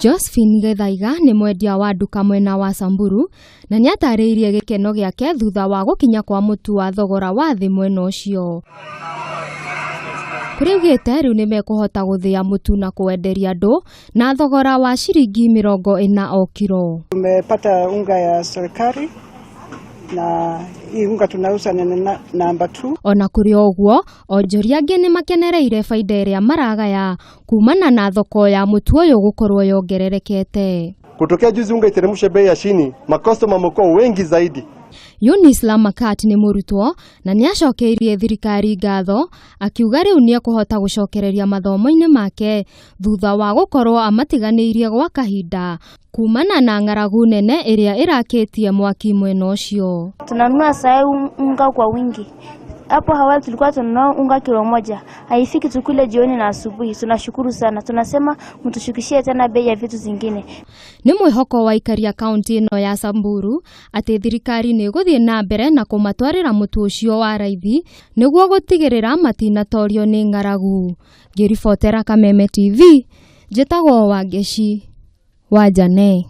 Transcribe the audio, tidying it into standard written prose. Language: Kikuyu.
Josephine Gĩthaiga nĩ mwendia wa nduka mwena wa Samburu na nĩatarĩirie gĩkeno gĩake thutha wa gũkinya kwa mũtu wa thogora wa thĩ mwena ũcio. Kũrĩa augĩte rĩu nĩmekũhota gũthĩa mũtu na kũwenderia andũ na thogora wa ciringi 40 o kiro. Tumepata unga ya serikali na hii unga tunauza ni namba 2. Ona kũrĩ o ũguo, onjoria angĩ nĩ makenereire baida ĩrĩa maragaya kumana na thoko ya mũtu ũyũ gũkorwo yongererekete. Kutokea juzi unga iteremshe bei ya chini, makostoma wamekuwa wengi zaidi. Eunice Lamakat nĩ mũrutwo na nĩacokeirie thirikari ngatho akiuga rĩu nĩekũhota gũcokereria mathomo-inĩ make thutha wa gũkorwo amatiganĩirie gwa kahinda kumana na ng'aragu nene ĩrĩa ĩrakĩtie mwaki mwena ũcio. Tunanunua saa unga kwa wingi. Hapo awali tulikuwa tunanunua unga kilo moja, haifiki tukule jioni na asubuhi. Tunashukuru sana, tunasema mtushukishie tena bei ya vitu zingine. Nĩ mwĩhoko wa aikari a kaunti ĩno ya Samburu atĩ thirikari nĩ ĩgũthiĩ na mbere na kũmatwarĩra mũtu ũcio wa raithi nĩguo gũtigĩrĩra matinatorio nĩ ng'aragu. Ngĩribotera Kameme TV, njĩtagwo Wangeci wa Njane.